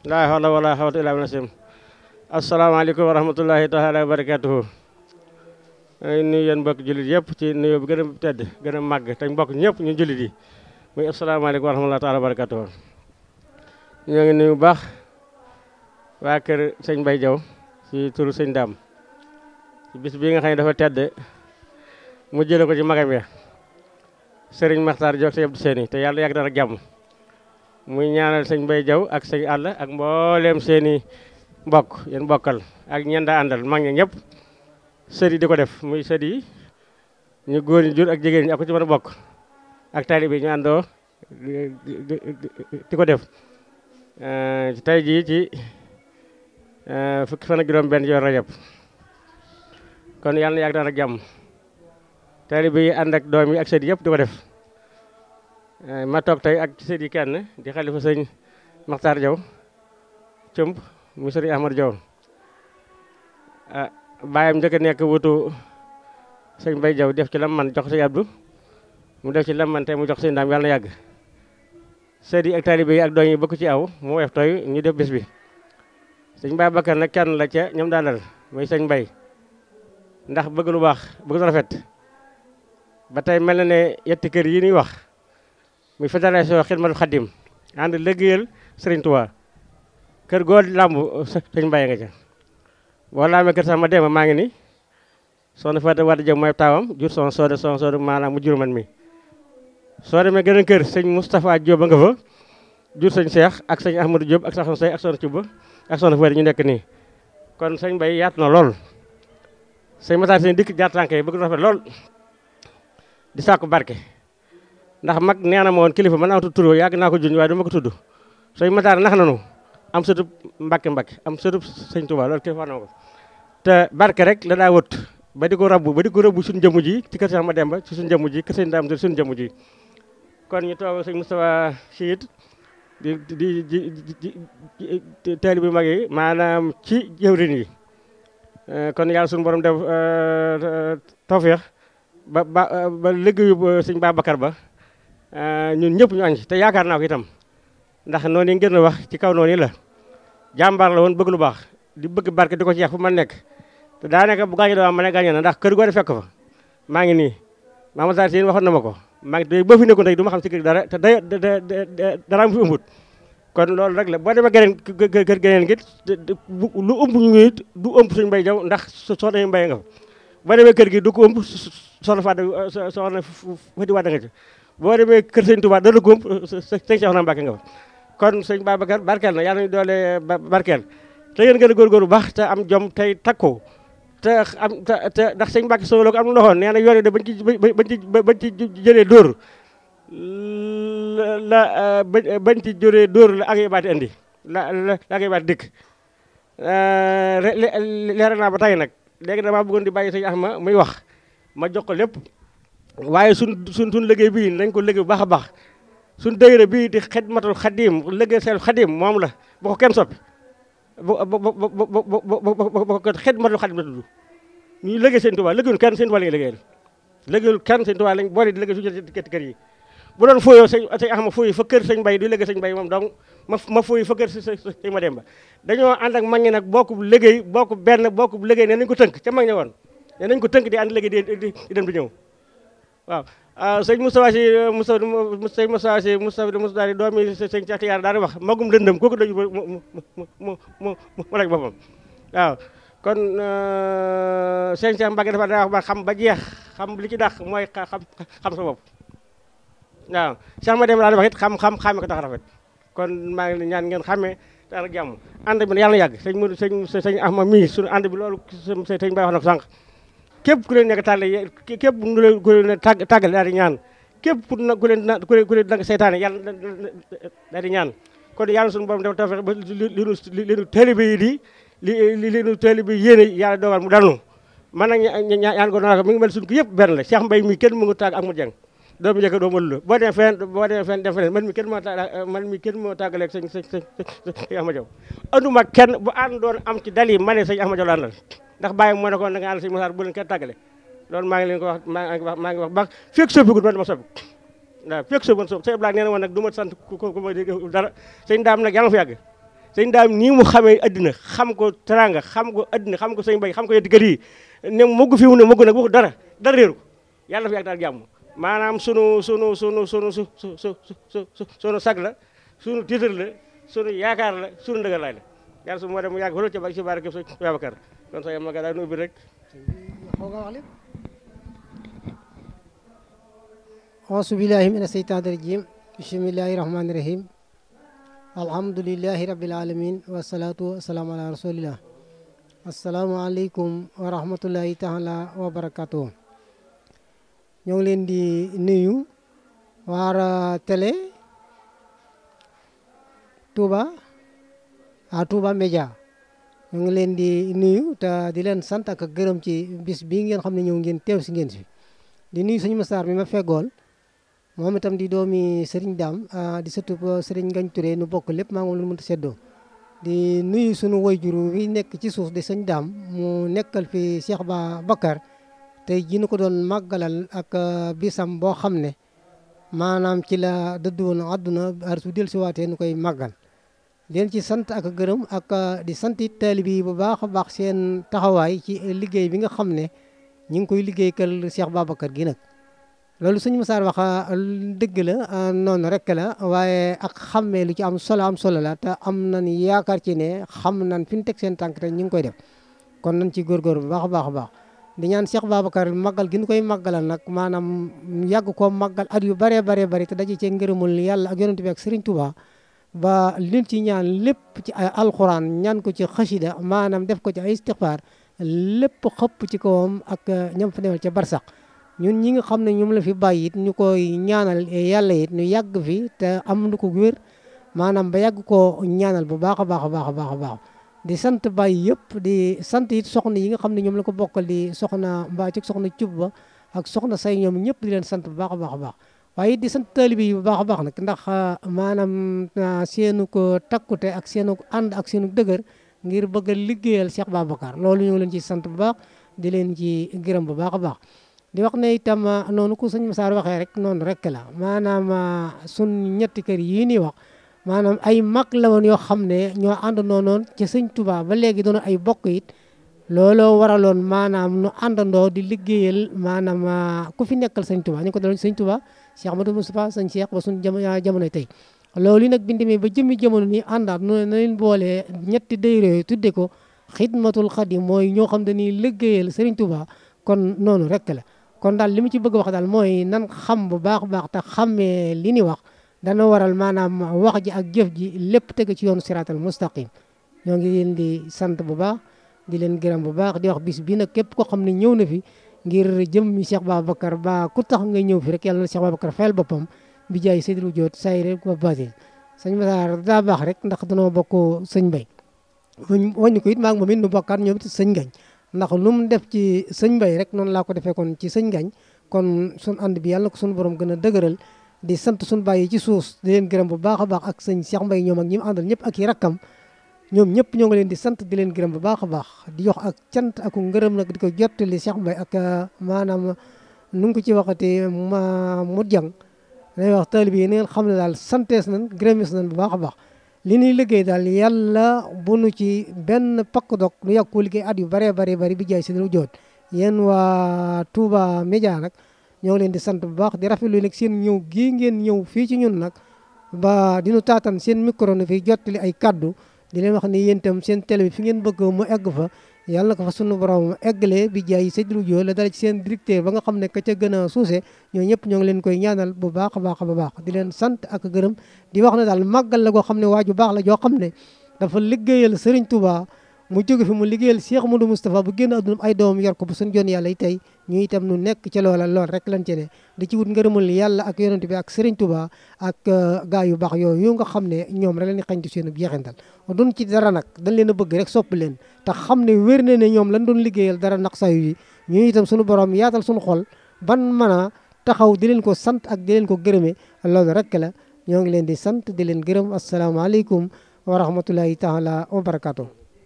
laa hawla wala quwwata illa billah. Asalaamaaleykum wa rahmatullahi taala wa barakatuhu. nuyu yéen mbokk jullit yëpp ci nuyoo bi gën a tedd gën a màgg te mbokk ñëpp ñu jullit yi muy asalaamaaleykum wa rahmatullahi taala wa barakatuhu. ñoo ngi nuyu bu baax waa kër sëñ Mbaye Diaw ci turu sëñ Dame ci bis bii nga xam ne dafa tedd mu jële ko ci magam ya Serigne Makhtar Diaw sëñ Abdou Seni te yàlla yàgg dara jàmm muy ñaanal sëñ Mbaye Diaw ak sëñ àll ak mbooleem seeni mbokk yéen bokkal ak ñeen daa àndal mag ñi ñëpp sët yi di ko def muy sët yi ñu góor ñi jur ak jigéen ñi ak ko ci mën a bokk ak taalibe ñu àndoo di ko def tey jii ci fukki fan ak juróom benn ci Rajab kon yàlla na yàgg daan ak jàmm taalibe yi ànd ak doom yi ak sët yi yëpp di ko def ma toog tey ak sët yi kenn di xalifa sëñ Makhtar Diaw cëmb mu sëriñ Ahmad Diaw baayam njëkk a nekk wutu sëñ Mbaye Diaw def ci lam man jox sëñ Abdou mu def ci lam man tey mu jox sëñ Dame yàlla na yàgg sët yi ak taalibe yi ak doom yi bokk ci aw mu weef tooy ñu def bés bi sëñ Babacar nag kenn la ca ñoom daanal mooy sëñ Mbaye ndax bëgg lu baax bëgg lu rafet ba tey mel na ne yetti kër yi ñuy wax muy fédération Xidmatul Xadim ànd liggéeyal Sëriñ Tuubaa kër goo làmb sëñ Mbaye nga ca boo laamee kër sax ma dem maa ngi ni soxna Fatou Wade Diaw mooy taawam jur son sooda maanaam mu jur man mi soo demee gën a kër sëñ Moustapha Diop a nga fa jur sëñ Cheikh ak sëñ Ahmadou Diop ak soxna Sey ak soxna Cuba ak soxna Fatou ñu nekk nii kon sëñ Mbaye yaatu na lool sëñ Matar seen dikk jaar tànk yi bëgg na rafet lool di sàkku barke ndax mag nee na ma woon kilifa man amatu tur yàgg naa ko junj waaye du ma ko tudd sëñ Matar nax nanu am sëtub Mbàkke am sëtub sëñ Touba loolu kilifa na ko te barke rek la daa wët ba di ko rabbu suñu jëmm ji ci kër Cheikh Mademba ci suñu jëmm ji kër sëñ Dame suñu jëmm ji kon ñu toog sëñ Moustapha Chid di taalibe bi mag yi maanaam ci jëwrin yi kon yàlla suñu borom def tawfeex ba liggéeyu sëñ Babacar ba ñun ñëpp ñu añ te yaakaar naa ko itam ndax noonu yi ngeen wax ci kaw noonu yi la jàmbaar la woon bëgg lu baax di bëgg barke di ko ci yax fu man nekk te daanaka bu gaañu dama ma ne gaañu na ndax kër goo de fekk fa maa ngi nii Mamadou Sarr Sine waxoon na ma ko maa ngi tey boo fi nekkoon tey du ma xam si kër dara te dara mu fi ëmbut kon loolu rek la boo demee geneen kër geneen gi lu ëmb ñu du ëmb suñu Mbaye Diaw ndax soxna Mbaye nga fa boo demee kër gi du ko ëmb soxna Fadi Wade nga ci boo demee kër sëñ Touba dana ko ëmb sëñ Cheikh Mbacke nga fa kon sëñ Babacar barkeel na yàlla ñu doole barkeel te ngeen gën a góorgóorlu bu baax te am jom tey takko te ndax sëñ Mbacke Sow la ko am na loxoon nee na yoon yi de bañ ci jëlee dóor bañ ci jëlee dóor la ak baati andi la ak baati dikk leer naa ba tey nag léegi damaa bëggoon di bàyyi sëñ Axma muy wax ma jox ko lépp waaye suñ liggéey bii nañ ko liggéey bu baax a baax suñ dayre bii di Xidmatul Xadim liggéey seen Xadim moom la bu ko kenn soppi bu ko Xidmatul Xadim la tudd ñu liggéey seen Tuubaa liggéeyul kenn seen Tuubaa la ñuy liggéeyal liggéeyul kenn seen Tuubaa lañ boole di liggéey suñu kër yi bu doon fooyoo sëñ Axma fooyi fa kër sëñ Mbaye du liggéey sëñ Mbaye moom donc ma fooyi fa kër sëñ Mademba dañoo ànd ak mag ñi nag bokku liggéey bokku liggéey ne nañ ko tënk ca mag ñi woon ne nañ ko tënk di ànd liggéey di dem di ñëw waaw sëñ Moustapha si Moustapha di doomi sëñ Cheikh Tidiane daal di wax magum lëndëm kooku dañu mu rek boppam waaw kon sëñ Cheikh Mbacke dafa daa wax ba xam ba jeex xam li ci dàq mooy xam sa bopp waaw Cheikh Mademba daal di wax it xame ko tax rafet kon maa ngi ñaan ngeen xamee te ak jàmm ànd bi yàlla na yàgg sëñ Ahma mii suñu ànd bi loolu sëñ Baye wax na ko sànq képp ku leen nekk tàlle képp ku leen tàggale daal di ñaan képp ku leen nag seytaane yàlla daal di ñaan kon yàlla suñu borom def tawfeex ba li nu taalibe yi di li nu taalibe yi yéene yàlla dogal mu dalnu man nag ñaan ko naa ko mi ngi mel suñu ko yëpp benn la Cheikh Mbaye mi kenn mu ngi tàgg ak mu jeng doomu njëkk doo mënul la boo demee fenn dem feneen man mi kenn moo tàggaleeg sëñ Ahmad Diaw anduma kenn bu àndoon am ci dal yi ma ne sëñ Ahmad Diaw la àndal ndax bàyyi moo ne ko da nga ànd sëñ Moussa bu leen kenn tàggale loolu maa ngi leen ko wax maa ngi wax baax fekk soppigut man dama soppi waaw fekk sa bon so sëñ Abdoulaye nee na woon nag du ma sant ku ma dara sëñ daam nag yàlla na fa yàgg sëñ daam nii mu xamee addina xam ko teranga xam ko addina xam ko sëñ Mbay xam ko yetti kër yi ne moggu fi mu ne moggu nag waxu dara réeru ko yàlla na fa yàgg daal jàmm maanaam sunu sag la sunu tiitar la sunu yaakaar la sunu ndëgal laay la yàlla su moo dem mu yàgg fa loolu ca ci barke sëñ Babacar kon sëñ Maga daal nu ubbi rek auzu billahi mina seytaani rajim bismillahi rahmani rahim alhamdulillahi rabbil alamin wasalaatu wasalaamu ala rasulillah asalaamaaleykum wa rahmatullahi taala wa barakatuh ñoo ngi leen di nuyu waa télé Touba Média ñoo ngi leen di nuyu te di leen sant ak gërëm ci bis bii ngeen xam ne ñëw ngeen teew si ngeen si di nuyu suñu Massar mi ma feggool moom itam di doomi Serigne Dame di sëtu Serigne Ngagne Touré nu bokk lépp maa ngi lu mënta seddoo di nuyu sunu wayjuru wi nekk ci suuf di sëñ Dame mu nekkal fi Cheikh Babacar tey ji nu ko doon màggalal ak bisam boo xam ne maanaam ci la dëdd woon àdduna su del si waatee nu koy màggal leen ci sant ak gërëm ak di sant it taalibe yi bu baax a baax seen taxawaay ci liggéey bi nga xam ne ñu ngi koy liggéey kër Cheikh Babacar gi nag loolu suñu Massar wax dëgg la noonu rek la waaye ak xammee lu ci am solo la te am nañ yaakaar ci ne xam nañ fi ñu teg seen tànk te ñu ngi koy def kon nañ ci góorgóor bu baax a baax a baax di ñaan Cheikh Babacar màggal gi ñu koy màggalal nag maanaam yàgg koo màggal at yu baree te daje cee ngërëmul yàlla ak yonent bi ak Serigne Touba ba liñ ci ñaan lépp ci ay alxuraan ñaan ko ci xasida maanaam def ko ci ay istixfaar lépp xëpp ci kawam ak ñam fa newal ca barsax ñun ñi nga xam ne ñoom la fi bàyyi it ñu koy ñaanal yàlla it ñu yàgg fi te am lu ko wér maanaam ba yàgg koo ñaanal bu baax a baax di sant bàyyi yëpp di sant it soxna yi nga xam ne ñoom la ko bokkal di soxna Mbacke ak soxna Cub ba ak soxna say ñoom ñëpp di leen sant bu baax a baax waaye di sant taalibe yi bu baax a baax nag ndax maanaam seenu ko takkute ak seenu ànd ak seenu dëgër ngir bëgg a liggéeyal Cheikh Babacar loolu ñu ngi leen ci sant bu baax di leen ci gërëm bu baax a baax di wax ne itam noonu ko sëñ Massar waxee rek noonu rek la maanaam sun ñetti kër yii nii wax maanaam ay mag la woon yoo xam ne ñoo àndandoo noonu ci sëñ Touba ba léegi doon ay bokk it looloo waraloon maanaam nu àndandoo di liggéeyal maanaam ku fi nekkal sëñ Touba ñu ko daloon sëñ Touba Cheikh Amadou Moustapha sëñ Cheikh ba suñ jamono tey loolu nag bi demee ba jëmmi jamono nii àndaat nu na leen boole ñetti dayre yooyu tudde ko xidmatul xadim mooy ñoo xam dañuy liggéeyal sëriñ Touba kon noonu rek la kon daal li mu ci bëgg wax daal mooy nan xam bu baax a baax te xammee li ni wax dana waral maanaam wax ji ak jëf ji lépp teg ci yoonu siraatal mustaqim ñoo ngi leen di sant bu baax di leen gërëm bu baax di wax bis bi nag képp koo xam ne ñëw na fi ngir jëm Cheikh Babacar ba ku tax nga ñëw fi rek yàlla na Cheikh Babacar fayal boppam bi jaay Seydou Diot say rek ba base sëñ Massar daa baax rek ndax danoo bokk sëñ Mbay wañu ko it maa ngi moom it nu bokkaat ñoom it sëñ Ngañ ndax lu mu def ci sëñ Mbay rek noonu laa ko defee kon ci sëñ Ngañ kon sun ànd bi yàlla na ko suñu borom gën a dëgëral di sant suñu bàyyi ci suuf di leen gërëm bu baax a baax ak sëñ Cheikh Mbay ñoom ak ñi mu àndal ñëpp ak i rakkam ñoom ñëpp ñoo ngi leen di sant di leen gërëm bu baax a baax di jox ak cant ak ngërëm nag di ko jottali Cheikh Mbay ak maanaam nu ngi ko ci waxati mu jàng day wax taalibe yi ngeen xam ne daal santees nañ gërëmees nañ bu baax a baax li ñuy liggéey daal yàlla bu nu ci benn pakk dog nu yàgg koo liggéey at yu baree bari bi jaay si lu joot yéen waa Touba Média nag ñoo ngi leen di sant bu baax di rafetlu nag seen ñëw gii ngeen ñëw fii ci ñun nag ba dinu taatan seen micro na fi jottali ay kaddu di leen wax ne yéen itam seen télé bi fi ngeen bëgg mu egg fa yàlla na ko fa sunu borom eggalee bi jaay Seydou Diop la dara ci seen directeur ba nga xam ne ka ca gën a suuse ñoo ñëpp ñoo ngi leen koy ñaanal bu baax a baax di leen sant ak gërëm di wax ne daal màggal la goo xam ne waa ju baax la joo xam ne dafa liggéeyal Serigne Touba mu jóge fi mu liggéeyal Cheikh Modou Moustapha bu génn àdduna ay doomam yor ko bu suñu joon yàlla yi tey ñu itam nu nekk ca loola lool rek lañ ci ne di ci wut ngërëmul yàlla ak yonent bi ak Serigne Touba ak gaa yu baax yooyu nga xam ne ñoom rek lañu xañ ci seen jeexintal duñ ci dara nag dañ leen a bëgg rek sopp leen te xam ne wér na ne ñoom lañ doon liggéeyal dara naq sayu yi ñu itam suñu borom yaatal suñu xol ban mën a taxaw di leen ko sant ak di leen ko gërëme loolu rek la ñoo ngi leen di sant di leen gërëm asalaamaaleykum wa rahmatullahi taala wa barakatuh